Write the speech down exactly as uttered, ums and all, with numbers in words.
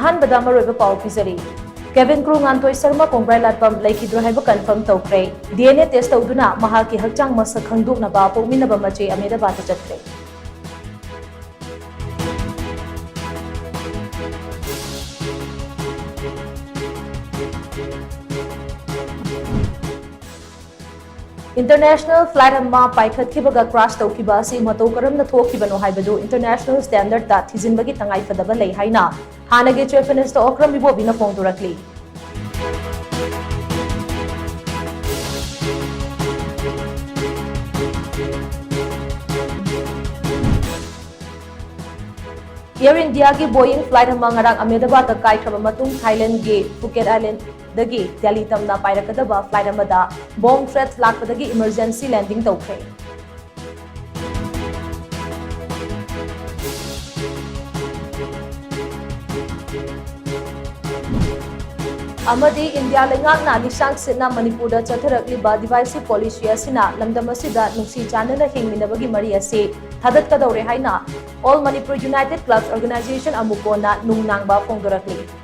ꯑꯍꯥꯟꯕꯗ ꯃꯔꯨꯑꯣꯏꯕ ꯄꯥꯎ ꯄꯤꯖꯔꯤ꯫ Cabin crew ꯉꯥꯟꯊꯣꯏ ꯁꯔꯃ ꯀꯣꯡꯕ꯭ꯔꯥꯏ ꯂꯥꯠꯄꯝ ꯂꯩꯈꯤꯗ꯭ꯔꯣꯏ ꯍꯥꯏꯕ confirm ꯇꯧꯈ꯭ꯔꯦ꯫ DNA test ꯇꯧꯗꯨꯅ ꯃꯍꯥꯛꯀꯤ ꯍꯛꯆꯥꯡ ꯃꯁꯛ ꯈꯪꯗꯣꯛꯅꯕ ꯄꯣꯛꯃꯤꯟꯅꯕ ꯃꯆꯦ ꯑꯍꯃꯦꯗꯕꯥꯗꯇ ꯆꯠꯈ꯭ꯔꯦ꯫ International flight ꯑꯃ ꯄꯥꯏꯈꯠꯈꯤꯕꯒ crash ꯇꯧꯈꯤꯕ ꯑꯁꯤ ꯃꯇꯧ ꯀꯔꯝꯅ ꯊꯣꯛꯈꯤꯕꯅꯣ ꯍꯥꯏꯕꯗꯨ international standard ꯊꯤꯖꯤꯟꯕꯒꯤ ꯇꯉꯥꯏꯐꯗꯕ ꯂꯩ ꯍꯥꯏꯅ ꯍꯥꯟꯅꯒꯤ Chief Minister Okram ꯏꯕꯣꯕꯤꯅ ꯐꯣꯡꯗꯣꯔꯛꯂꯤ꯫ Air Indiaꯒꯤ Boeing flight ꯑꯃ ꯉꯔꯥꯡ ꯑꯍꯃꯦꯗꯕꯥꯗꯇ ꯀꯥꯏꯈ꯭ꯔꯕ ꯃꯇꯨꯡ, ꯊꯥꯏꯂꯦꯟꯗꯒꯤ ꯐꯨꯀꯦꯠ Islandꯗꯒꯤ ꯗꯦꯜꯂꯤ ꯇꯝꯅ ꯄꯥꯏꯔꯛꯀꯗꯕ flight ꯑꯃꯗ bomb threat ꯂꯥꯛꯄꯗꯒꯤ emergency landing ꯇꯧꯈ꯭ꯔꯦ꯫ ꯑꯃꯗꯤ ꯏꯟꯗꯤꯌꯥ ꯂꯩꯉꯥꯛꯅ ꯂꯤꯁꯥꯡ ꯁꯤꯠꯅ ꯃꯅꯤꯄꯨꯔꯗ ꯆꯠꯊꯔꯛꯂꯤꯕ divisive policy ꯑꯁꯤꯅ ꯂꯝꯗꯝ ꯑꯁꯤꯗ ꯅꯨꯡꯁꯤ ꯆꯥꯟꯅꯅ ꯍꯤꯡꯃꯤꯟꯅꯕꯒꯤ ꯃꯔꯤ ꯑꯁꯤ ꯊꯥꯗꯠꯀꯗꯧꯔꯦ ꯍꯥꯏꯅ All Manipur United Clubs Organization, ꯑꯃꯨꯀꯣꯅ ꯅꯨꯡꯅꯥꯡꯕ ꯐꯣꯡꯗꯣꯔꯛꯂꯤ꯫